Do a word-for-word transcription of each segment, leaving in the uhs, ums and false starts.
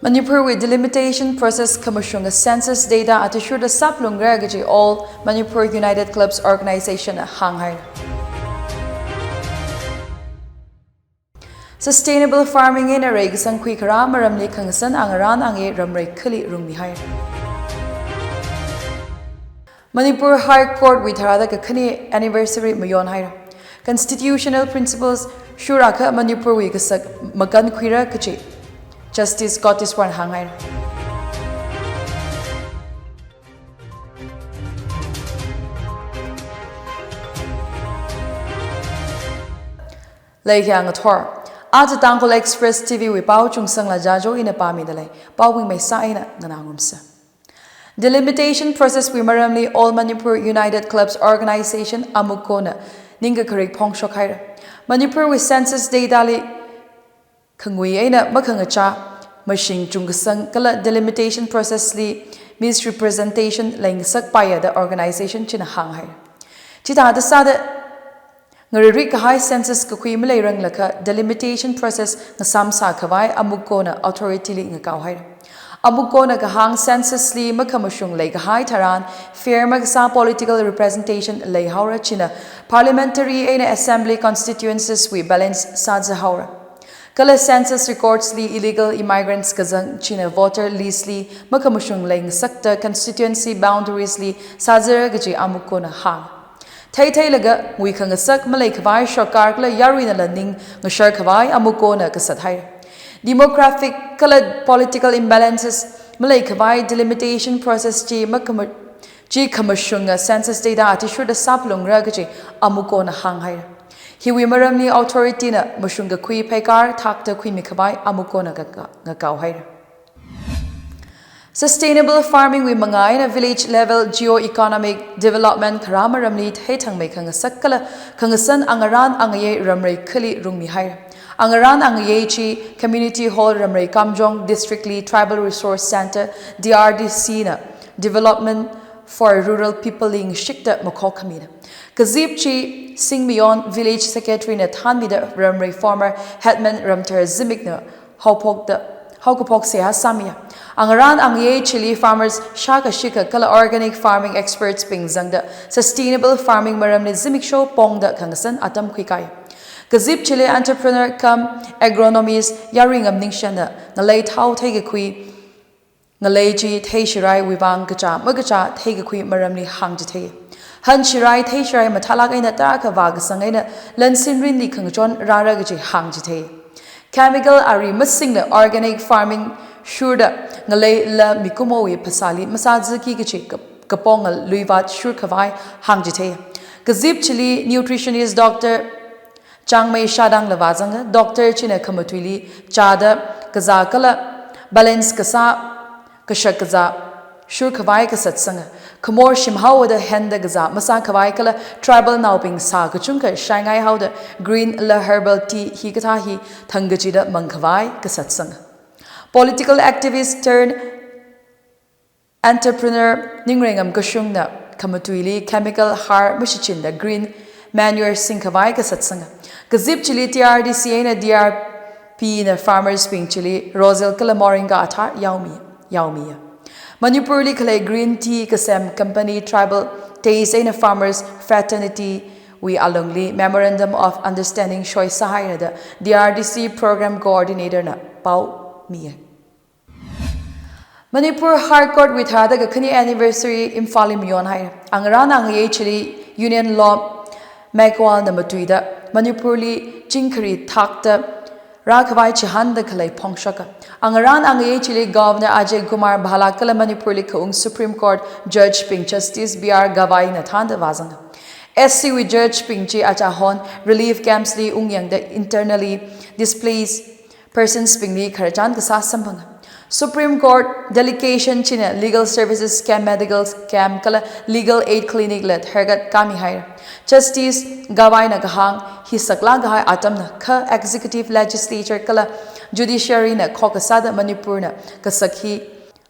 Manipurwui delimitation process khamashunga census data athishurda sāphalungra kaji All Manipur United Clubs Organization na hānghaira. Sustainable farming eina reikasang khuikharā maramli khangasan angarān angayei ramreikhali rungmihaira. Manipur High Court wui tharāda kakhane anniversary mayonhaira. Constitutional principles shurakha Manipurwui kasak makankhuira kachi Justice Scotty Swan hānghaira. Leikhiya ngathor. Aja Tangkhul Express T V wui pao Chungsangla Jajo ina pāmidalei. Pao wui maisa eina nganāngarumsa. Delimitation process wui maramli All Manipur United Clubs Organization, AMUCO na ningkakharik phongshokhaira. Manipurwui census data li khangui eina makhangachā mashing chungkasang kala delimitation process li misrepresentation leingasakpaiya da organization china hānghaira. Chithāda sāda ngaririk kahai census kakhui maleiranglakha delimitation process ngasamsā khavai AMUCO na authority li ngakaohaira. AMUCO na kahāng census li makhamashung leikahai tharan fair makasā political representation leihaora china parliamentary eina assembly constituencies wui balance sāzahaora. Kala census records li illegal immigrants kazang china voter list li makhamashung leingasakta constituency boundaries li sāzara kaji AMUCO na hāng. Theitheilaga ngui khangasak maleikhavai shokar kala yaruinala ning ngashar khavai AMUCO na kasat haira. Demographic kala political imbalances maleikhavai delimitation process chi makhama-, chi khamashunga census data athishurda sāphalungra kaji AMUCO na hānghaira. Hiwui maramli authority na mashung kakhui pheikar thakta khuimi khavai AMUCO na ngaka-, ngakaohaira. Sustainable farming wui mangā eina village level geo-economic development kharā maramli theithangmei khangasak kala khangasan angarān angayei ramreikhali rungmihaira. Angarān angayei chi Community Hall Ramrei Kamjong District li Tribal Resource Centre, D R D C na Development for Rural People li ngashikta makhok khamina. Kazip chi Singmion Village Secretary na thānmida Ramrei former headman Ramthar Zimik na haophokta, haokaphok seihā sāmiya. Angarān angayei chili farmers shākha shikha kala organic farming experts bing zangda sustainable farming maramli zimiksho pongda khangasan atam khuikai. Kazip chili entrepreneur cum agronomist Yaruingam Ningshen na ngalei thao theikakhui, ngalei chi theishiraiwui vang kachā makachā theikakhui maramli hāngchithei. Hanshirai theishirai mathālāk eina tarākha vākasang eina lansinrinli khangachon rāra kaji hāngchithei. Chemical ari masingla organic farming shurda ngaleila mikumowui phasāli masāzaki kaji kap-, kaponga luivat shur khavai hāngchithei. Kazip chili nutritionist Doctor Changmei Shadang la vāzanga, Doctor china khamatuili chāda kazā kala balance kasā kashak kazā shur khavai kasatsanga. Khamor shimhaoda henda kazā masā khavai kala tribal naobing sā kachungkha shaingai haoda green la herbal tea hikathā hi thangkachida mang khavai kasatsanga. Political activist turn entrepreneur Ningrengam Kashung na khamatuili chemical har mashichinda green manure sing khavai kasatsanga. Kazip chili T R D C eina D R P na farmers bing chili roselle kala moringa athar yaomi, yaomiya. Manipurli khalei green tea kasem company Tribal Taste eina farmers fraternity wui alungli memorandum of understanding shoi sāhaira da D R D C program coordinator na pao miya. Manipur High Court wui tharāda kakhane anniversary Imphal li mayonhaira. Angarān angayei chili Union Law Mekwa na matuida Manipurli chingkhari thakta rākhavai chihānda khalei phongshoka. Angarān angayei chili Governor Ajay Kumar Bhalla kala Manipurli khaung Supreme Court Judge bing Justice B R Gavai na thānda vāzanga. S C wui judge bing chi achahon relief camps li ungyangda internally displaced persons bingli khararchan kasā samphanga. Supreme Court delegation china legal services camp, medical camp kala legal aid clinic la tharkat kami haira. Justice Gavai na kahāng hi saklāk kahai atamna kha executive, legislature kala judiciary na khokha sāda Manipur na kasak hi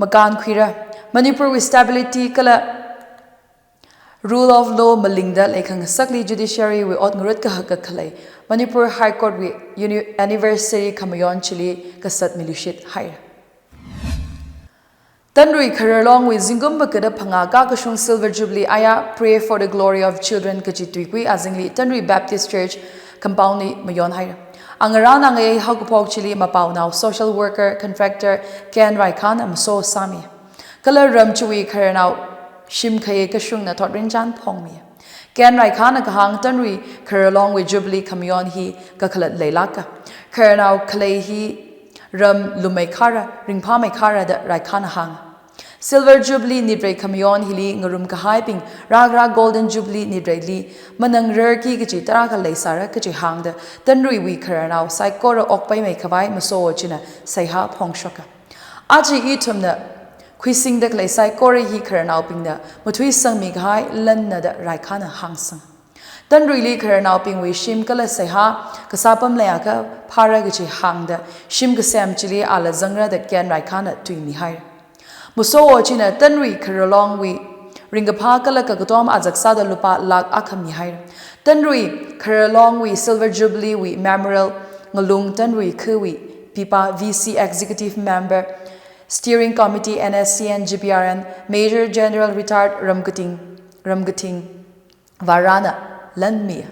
makankhuira. Manipur wui stability kala rule of law malingda leikhangasakli judiciary wui ot ngarut kahak kakhalei Manipur High Court wui uni-, anniversary khamayon chili kasat miluishit haira. Tanrui Khararlongwui zingkum magada phangā kakashung Silver Jubilee aya Pray for the Glory of Children kachi tuikui azingli Tanrui Baptist Church compound li mayonhaira. Angarān angayei haokaphok chili mapaonao social worker contractor Ken Raikhan amaso sāmi. Kala ram chiwui khararnao shimkhayei kashungna thotrinchān phongmi. Ken Raikhanna kahāng Tanrui Khararlongwui Jubilee khamayon hi kakhalat leilāka. Khararnao khalei hi ram lumei khara, ringphāmei khara da Raikhanna hānga. Silver Jubilee nitrei khamayon hili ngarum kahaibing rākharā Golden Jubilee nitreili manangrarki kachi tarākha leisāra kachi hāngda Tanruiwui khararnao saikora okpaimei khavai maso china seihā phongshoka. Aja ithumna khuisingda khalei saikora hi khararnaobingna mathuisangmi kahai lanna da Raikhanna hāngsang. Tanruili khararnaobingwui shim kala seihā kasā pam leiakha phāra kachi hāngda shim kasem chili ala zangra da Ken Raikhanna tuimihaira. Maso china Tanrui Khararlongwui ringkaphā kala kakatom azak sāda lupā lakh akha mihaira. Tanrui Khararlongwui Silver Jubilee wui Memorial ngalung Tanrui khawui pipa V C Executive Member, Steering Committee N S C N G P R N, Major General Retired Ramkating, Ramkating Varana lanmi.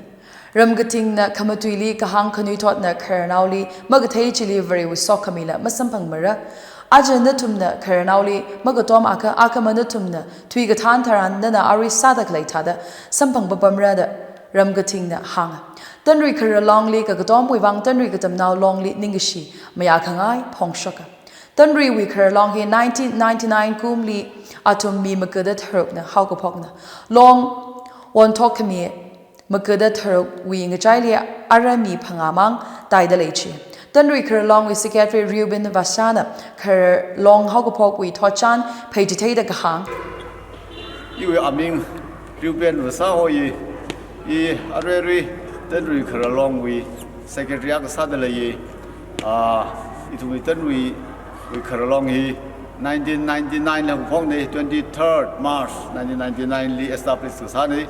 Ramkatingna khamatuili kahāng khanuithotna khararnaoli makathei chili Varewui sokhamila masamphangmara. Aja nathumna khararnaoli makatom akha, akhama nathumna thuikathan tharan nana arui sāda khalei thāda samphang papamra da Ramkatingna hānga. Tanrui Khararlongli kakatomwui vang Tanrui Katamnao Longli ningkashi mayākhangai phongshoka. Tanruiwui Khararlong hi nineteen ninety-nine kumli athum mi magada tharukna haokaphokna. Long wonthok khami magada tharukwui ngachaili ara mi phangāmang taida leichi. Tanrui Khararlongwui Secretary Reuben Vasana Khararlong haokaphokwui thotchan pheichitheida kahāng. Iwui aming Reuben Vasa hoi, i aruirui Tanrui Khararlongwui Secretary akha sāda leiya. Ah, ithumwui Tanruiwui Khararlong hi nineteen ninety-nine la phongna, twenty-third March nineteen ninety-nine li establish kasāna.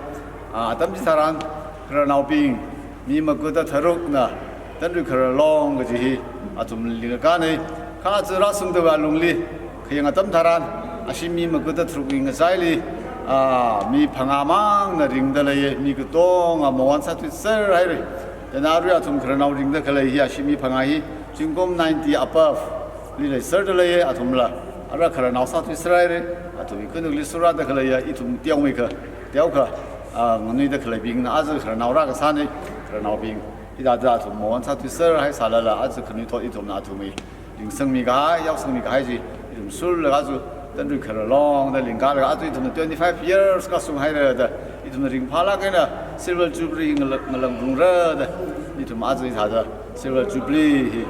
Ah, atam chitharan khararnaobing mi magada tharukna Tanrui Khararlong kaji hi athum lingkakana. Kha aja rāshungda va lungli khayang atam tharan ashi mi magada tharukwui ngachaili, ah, mi phangāmangna ringda leiya, mi katonga mawon sāthuiser haira. Chieina arui athum khararnao ringda khalei hi ashi mi phangā hi zingkum ninety above li leiserda leiya, athumla ara khararnao sāthuiser haira. Athumwui khanukli surāda khaleiya ithum teomeikha, teokha, ah, nganuida khaleibingna aja khararnao rākasāna, khararnaobing. Hithāda athum mawon sāthuiser haisālala aja khanuithot ithumna athumwui ringsangmi kahai, yaosangmi kahai chi ithum surlaga aja Tanrui Khararlong da lingkalaga aja ithumna twenty-five years kashung haira da, ithumna ringphālāk eina Silver Jubilee ngalang, ngalangrungra da, ithum aja hithāda Silver Jubilee hi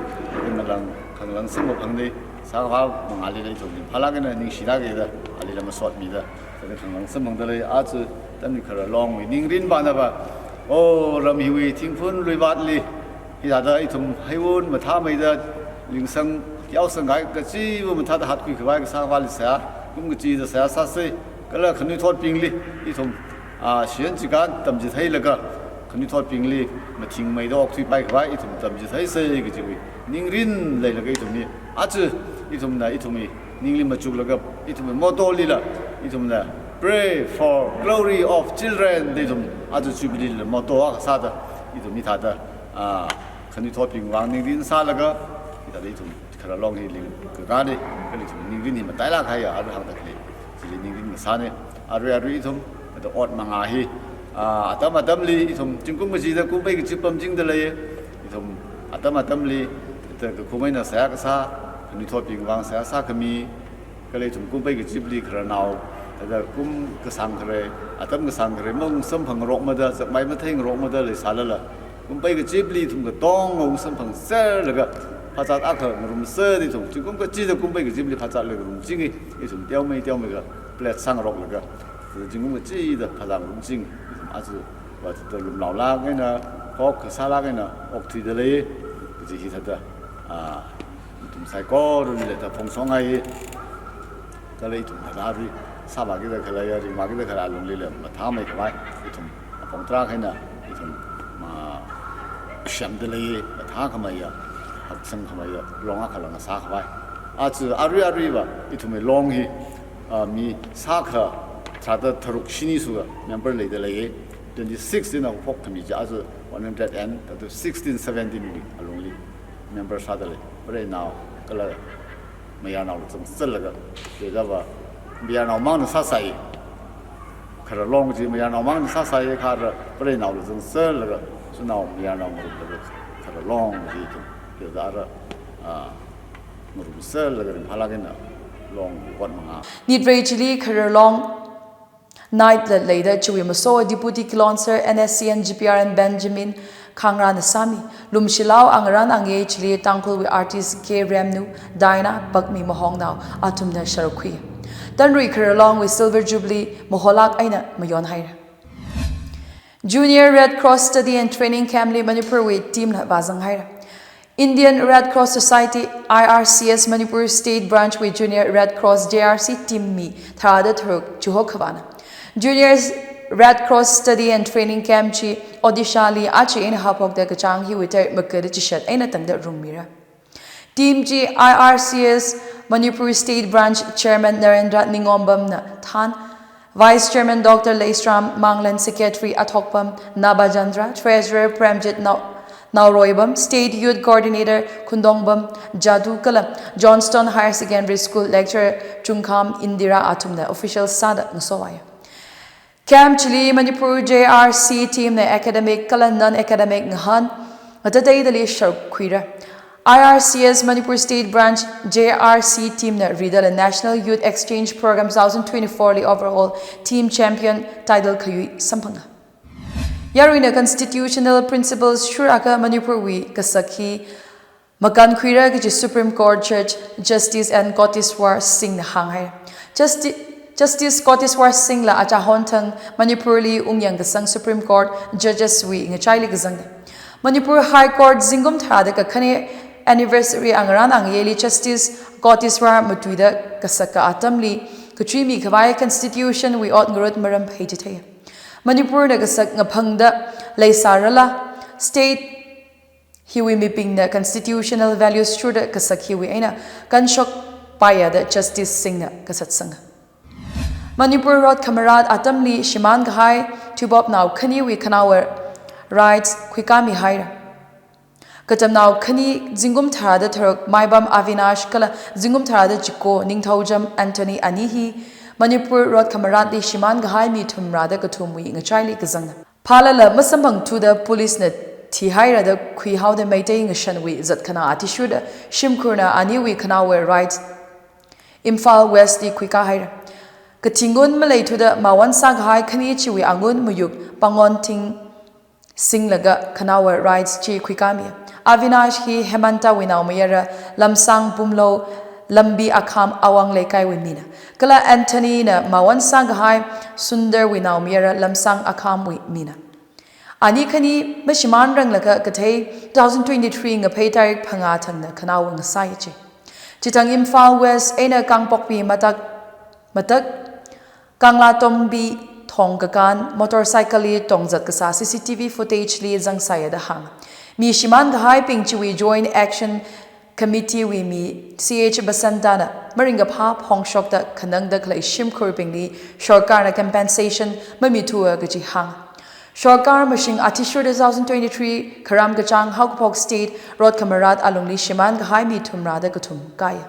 ngalang, khangalangsang maphangna, sākhavā mangālila ithum ringphālāk eina ningshilāka da, alila masotmida, da khangalangsang maphangda lei. Aja Tanrui Khararlongwui ningrin vāna va, o, ram hiwui thingphun luivatli hithāda ithum heiwun mathāmeida, lingsang yaosang kahai kachiva mathāda hatkhui khavai kasākhavāli seihā, kum kachida seihā sāsa, kala khanuithotbingli ithum, ah, shiyan chikān tamchitheilaga khanuithotbingli mathingmeida okthuipai khavai ithum tamchitheisa kajiwui ningrin leilaga ithum hi, aja ithumna ithumwui ningli machuklaga ithumwui motto lila, ithumna Pray for Glory of Children da ithum aja Jubilee lila motto akha sāda, ithum hithāda, ah, khanuithotbing vang ningrin sālaga, hithāda ithum Khararlong hi lingkakana, kala ithum ningrin hi matailāk kahaiya, arui hāngda khalei chili ningrin kasāna. Arui arui ithum, kathā ot mangā hi, ah, atam atamli ithum zingkum kachida kumpei kachi pamchingda leiya, ithum atam atamli, kathā kakhum eina seihā kasā, khanuithotbing vang seihā sākhami, kala ithum kumpei kachili khararnao, thāda kum kasāng khare, atam kasāng khare, maungsamphangngarokmada, zakmai matheingarokmada leisālala, kumpei kachili ithum katonga ungsamphangserlaga, phazat akha ngarumser da ithum, zingkum kachida kumpei kachili phazatla ngarumchinga, ithum teomei teomeikha pledge sāngaroklaga, zingkum kachida phazat ngarumching, ithum aja va thāda lumlaolāk eina, khok kasālāk eina okthuida lei, kaji hithāda, ah, ithum saikorali thāda phongshonghai. Kala ithum thāda arui sāvākida khaleiya, ringvākida khalei alunglila mathāmei khavai, ithum apong tarākha eina ithum, ah, semda lei, mathākhameiya, haksangkhameiya long akhala ngasākhavai. Aja arui aruiva ithumwui long hi, ah, mi sākha tharāda tharuk shini suga member leida leiya. Twenty-six ina phokkhami chi aja one hundred and, ah, sixteen, seventeen wui alungli member sāda lei. Preinaonao kala mayarnaola zangserlaga, chithāva mayarnaomangna sāsai. Khararlong chi mayarnaomangna sāsai, kha ara preinaola zangserlaga, shanao mayarnao ngarumlaga khararlong chi ithum, chithāda ara, ah, ngarumserlaga ringphālāk eina long ot manga. Nitrei chili khararlong night la leida chiwui maso Deputy Kilonser N S C N G P R N Benjamin Khangrana sāmi. Lumshilao angarān angayei chili Tangkhulwui artist K Remnu, Diana, Bakmi Mahongnao athumna sharuk khui. Tanrui khararlongwui Silver Jubilee maholāk eina mayonhaira. Junior Red Cross Study and Training Camp li Manipurwui team la vāzanghaira. Indian Red Cross Society, I R C S Manipur State Branch wui Junior Red Cross, J R C team mi tharāda tharuk chihokhavaina. Junior Red Cross Study and Training Camp chi Odisha li aja eina haophokda kachāng hiwui tarik makada chishat eina tangda rungmira. Team chi I R C S Manipur State Branch Chairman Narendra Ningombamna thān, Vice Chairman Doctor Leishram Manglen, Secretary Athokpam Nabajandra, Treasurer Premjit Nao-, Naoroibam, State Youth Coordinator Khundongbam Jadu kala Johnstone Higher Secondary School Lecturer Chungkham Indira athumna official sāda ngasovāya. Camp chili Manipur J R C team na academic kala non-academic ngahān ngatateidali sharuk khuira. I R C S Manipur State Branch J R C team na ridala National Youth Exchange Program two thousand twenty-four li overall team champion title khayui samphanga. Yaruina constitutional principles shurakha Manipurwui kasak hi makānkhuira kaji Supreme Court Judge Justice N Koteswar Singh na hānghaira. Justi-, Justice Koteswar Singh la achahon thang Manipur li ungyang kasang Supreme Court Judges wui ngachaili kazangna. Manipur High Court zingkum tharāda kakhane anniversary angarān angayei li Justice Koteswar matuida kasaka atamli, kachuimi khavai Constitution wui ot ngarut maram pheichithei. Manipur na kasak ngaphangda leisārala, state hiwui mibingna constitutional values shurda kasak hiwui eina kanshok paiya da Justice Singh na kasatsanga. Manipur rot khamarat atamli shimān kahai thuipopnao khaniwui khanaowa rights khuikāmihaira. Katamnao khani zingkum tharāda tharuk Maibam Avinash kala zingkum tharāda chiko Ningthoujam Anthony ani hi Manipur rot khamaratli shimān kahai mi thumrāda kathumwui ngachaili kazangna. Phālala masamphangthuda police na thihaira da khuihaoda Meitei ngashanwui zatkhana athishurda shimkhurna aniwui khanaowa rights Imphal West li khuikāhaira. Kathi ngun maleithuda mawon sākahai khani chiwui angun mayuk pangon thing singlaga khanaowa rights chi khuikāmi. Avinash hi Hemantawui naomayara Lamsang Bumlou Lambi Akham Awang Leikaiwui mina. Kala Anthony na mawon sākahai Sundarwui naomayara Lamsang Akhamwui mina. Ani khani mashimānranglakha kathei two thousand twenty-three ngaphei tarik phangā thangna khanaowa ngasāya chi. Chithang Imphal West eina Kangpokpi matak, matak, Kanglatombi thong kakān motorcycle li tongzat kasā C C T V footage li zangsāya da hāng. Mi shimān kahaibing chiwui Joint Action Committee wui mi C H Basanta na maringkaphā phongshokda khanangda khalei shimkhurbingli sorkarna compensation mamithuwa kaji hāng. Sorkar mashing athishurda two thousand twenty-three kharam kachāng haokaphok state rot khamarat alungli shimān kahai mi thumrāda kathum kāya.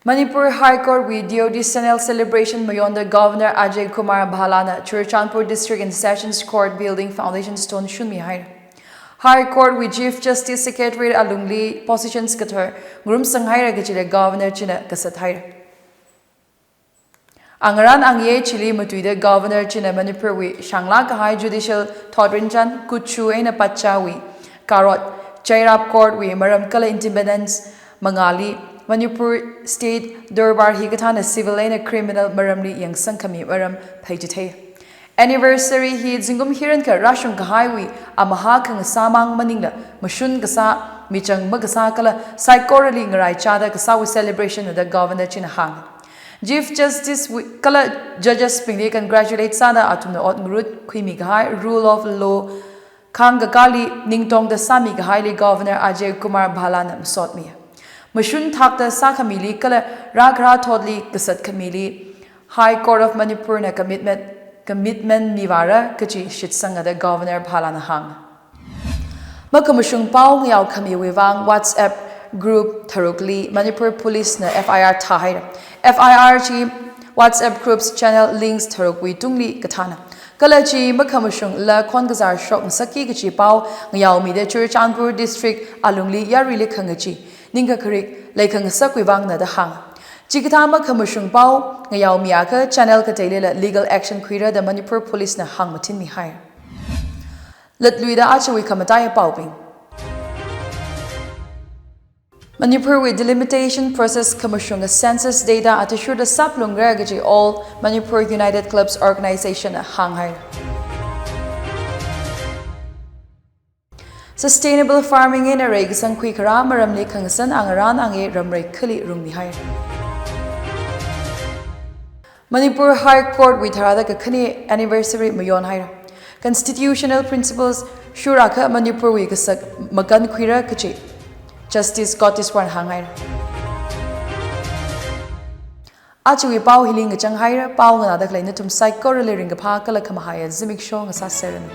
Manipur High Court wui decennial celebration mayonda Governor Ajay Kumar Bhalla na Churachandpur District in Sessions Court Building Foundation Stone shunmihaira. High Court wui Chief Justice Secretariat alungli positions kathar ngarumsanghaira kajila Governor china kasathaira. Angarān angayei chili matuida Governor china Manipur wui shānglāk kahai judicial thotrinchān Kutchu eina Paccha wui karot, Chairap Court wui maram kala independence mangāli Manipur State Durbar hi kathāna civil eina criminal maramli yangsangkhami maram pheichithei. Anniversary hi zingkum hirankha rāshung kahaiwui amahā khangasāmang maningla mashun kasā, michang makasā kala saikorali ngaraichāda kasāwui celebration na da Governor china hāng. Chief Justice wui kala judges bingli congratulate sāda athumna ot ngarut khuimi kahai rule of law khāngkakāli ningtongda sāmi kahaili Governor Ajay Kumar Bhalla na masotmi. Mashun thakta sākhamili kala rākhara thotli kasat khamili High Court of Manipur na commitment, commitment mivāra kachi shitsangda Governor Bhalla na hāng. Makhamashung pao ngayao khamiwui vang WhatsApp group tharukli Manipur Police na F I R thāhaira. F I R chi WhatsApp groups channel links tharukwui tungli kathāna. Kala chi makhamashungla khon kazar shok ngasakki kachi pao ngayaomida Churachandpur District alungli yaruili khangachee ningkakharik leikhangasakwui vangna da hāng. Chikathā makhamashung pao ngayaomi akha channel kateilila legal action khuira da Manipur Police na hāngmathinmihai. Latluida ajawui khamataiya paobing. Manipurwui delimitation process khamashunga census data athishurda saplungra kaji All Manipur United Clubs Organization na hānghai. Sustainable farming eina reikasang khuikharā maramli khangasan angarān angye ramreikhali rungmihai. Manipur High Court wui tharāda kakhane anniversary mayonhaira. Constitutional principles shurakha Manipurwui kasak makankhuira kachi Justice Scottish Warren hānghaira. Ajawui pao hili ngachanghaira, pao nganāda khalei nathum saikorali ringkaphā kala khamahaiya zimiksho ngasāseranu.